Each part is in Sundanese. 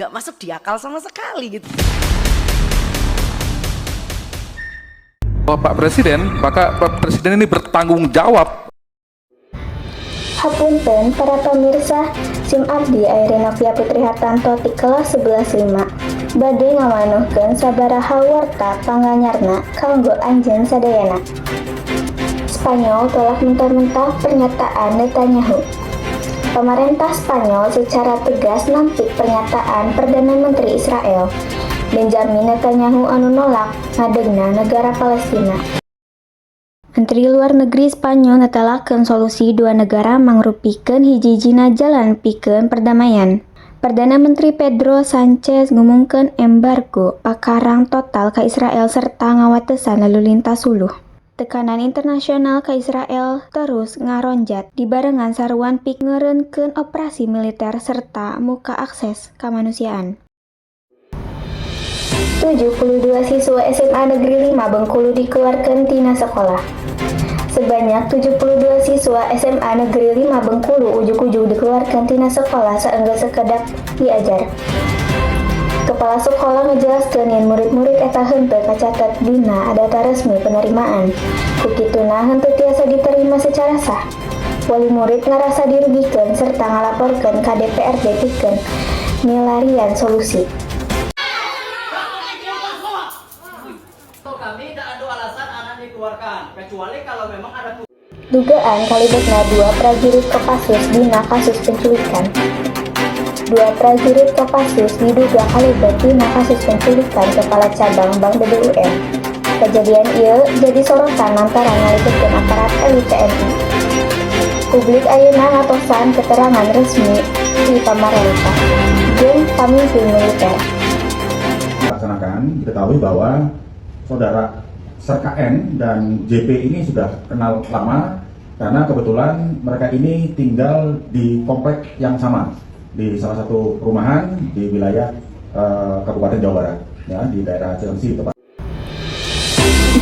Nggak masuk di akal sama sekali gitu. Pak Presiden, maka Pak Presiden ini bertanggung jawab. Hapunten para pemirsa, sim abdi Airina Novia Putri Hartanto ti kelas 11.5 bade ngamanuhkeun sabaraha warta panganyarna kanggo anjeun sadayana. Spanyol tolak mentah-mentah pernyataan Netanyahu. Pemerintah Spanyol secara tegas nampik pernyataan Perdana Menteri Israel Benjamin Netanyahu anu nolak ngadegna negara Palestina. Menteri Luar Negeri Spanyol netelakeun solusi dua negara mangrupikeun hiji-hijina jalan pikeun perdamaian. Perdana Menteri Pedro Sanchez ngumumkeun embargo pakarang total ka Israel serta ngawatesan lalu lintas suluh. Tekanan internasional ka Israel terus ngaronjat dibarengan saruan pikeun ngeureunkeun operasi militer serta muka akses kamanusiaan. 72 siswa SMA Negeri 5 Bengkulu dikeluarkan tina sekolah. Sebanyak 72 siswa SMA Negeri 5 Bengkulu ujug-ujug dikeluarkan tina sekolah saenggeus sakedap diajar. Kepala sekolah ngejelaskeun yen murid-murid eta henteu kacatet dina data resmi penerimaan. Ku kituna henteu tiasa diterima secara sah. Wali murid ngarasa dirugikeun serta ngalaporkeun ka DPRD pikeun milarian solusi. Kami tidak ada alasan anak dikeluarkan, kecuali kalau memang ada Dugaan kalibetna dua prajurit Kopassus dina kasus penculikan. Dua prajurit Kopassus diduga kalibet dina kasus penculikan kepala cabang Bank BBUN. Kejadian ieu jadi sorotan lantaran ngalibetkeun aparat elit TNI. Publik ayeuna ngatosan keterangan resmi ti pamarentah jeung pamimpin militer. Laksanakan, diketahui bahwa saudara Serka N dan JP ini sudah kenal lama karena kebetulan mereka ini tinggal di komplek yang sama di salah satu perumahan di wilayah Kabupaten Jawa Barat, ya, di daerah Cileungsi tepat.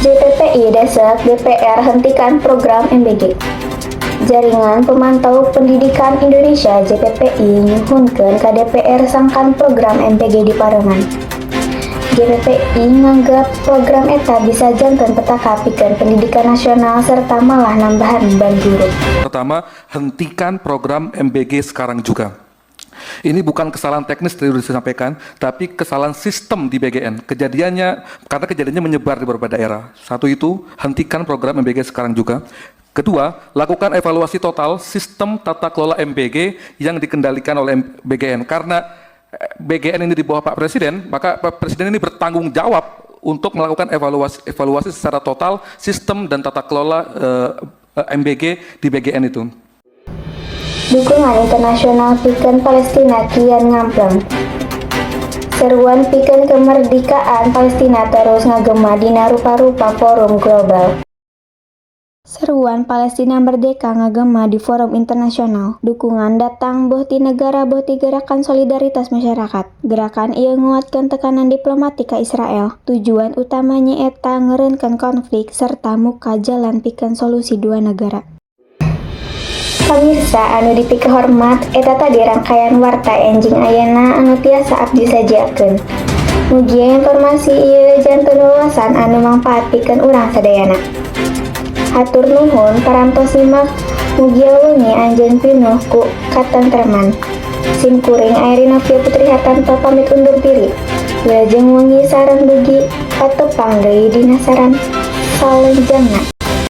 JPPI desak DPR hentikan program MBG. Jaringan Pemantau Pendidikan Indonesia JPPI nyuhunkeun ka DPR sangkan program MBG dipareuman. JPPI nganggap program eta bisa janten petaka pikeun pendidikan nasional serta malah nambahan beban guru. Pertama, hentikan program MBG sekarang juga. Ini bukan kesalahan teknis tadi sudah disampaikan, tapi kesalahan sistem di BGN. Kejadiannya, karena kejadiannya menyebar di beberapa daerah. Satu itu, hentikan program MBG sekarang juga. Kedua, lakukan evaluasi total sistem tata kelola MBG yang dikendalikan oleh BGN. Karena BGN ini di bawah Pak Presiden, maka Pak Presiden ini bertanggung jawab untuk melakukan evaluasi, evaluasi secara total sistem dan tata kelola MBG di BGN itu. Dukungan internasional pikeun Palestina kian ngampleng. Seruan pikeun kemerdekaan Palestina terus ngagema dina rupa-rupa forum global. Seruan Palestina Merdeka ngagema di forum internasional. Dukungan datang boh ti negara, boh ti gerakan solidaritas masyarakat. Gerakan ieu nguatkeun tekanan diplomatik ka Israel. Tujuan utama nyaeta ngeureunkeun konflik serta muka jalan pikeun solusi dua negara. Pamirsa anu dipikahormat, eta tadi rangkaian warta enjing ayeuna anu tiasa abdi sajiakeun. Mugia informasi ieu janten wawasan anu mangpaat pikeun urang sadayana. Hatur nuhun parantos nyimak, mugia wengi anjeun pinuh ku katentreman. Sim kuring Airin Novia Putri Hartanto pamit undur diri. Wilujeng wengi sareng dugi patepang deui dina siaran salanjangna.